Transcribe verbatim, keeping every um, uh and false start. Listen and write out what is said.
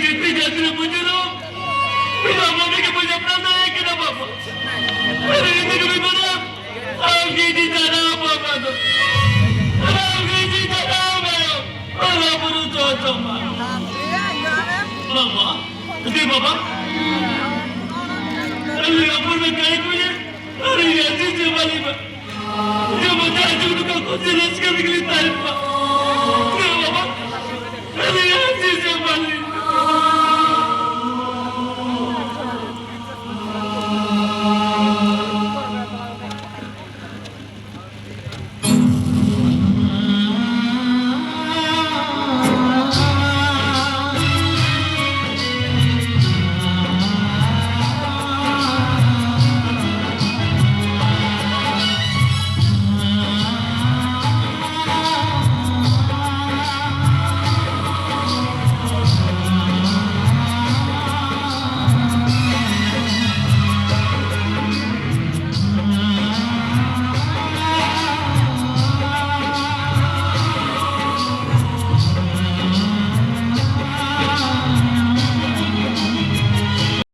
ᱡᱟᱹᱛᱤ ᱡᱟᱹᱛᱤ ᱨᱮ ᱵᱩᱡᱷᱟᱹᱣ᱾ ᱵᱟᱵᱟ ᱱᱤᱡᱮ ᱵᱟᱹᱧ ᱟᱯᱱᱟᱨ ᱫᱟᱲᱮᱭᱟᱜ ᱠᱟᱱᱟ ᱵᱟᱵᱟ᱾ ᱟᱨ ᱤᱧ ᱫᱚ ᱵᱟᱵᱟ᱾ ᱟᱢ ᱜᱮ ᱤᱧ ᱫᱟᱫᱟ ᱵᱟᱵᱟ ᱫᱚ᱾ ᱟᱢ ᱜᱮ ᱤᱧ ᱫᱟᱫᱟ ᱵᱟᱵᱟ᱾ ᱵᱟᱵᱟ ᱵᱩᱨᱩ ᱫᱚ ᱡᱚᱢᱟ᱾ ᱵᱟᱵᱟ, ᱫᱮ ᱵᱟᱵᱟ᱾ ᱟᱞᱮ ᱟᱯᱩᱨ ᱢᱮ ᱠᱟᱹᱭ ᱠᱩᱭᱮ᱾ ᱟᱨ ᱤᱧ ᱟᱹᱡᱤᱡ ᱡᱮ ᱵᱟᱞᱤ ᱵᱟ᱾ ᱡᱮ ᱵᱟᱪᱟ ᱟᱹᱡᱤᱡ ᱱᱩᱠᱟ ᱠᱩᱥᱤ ᱨᱟᱹᱥᱠᱟᱹ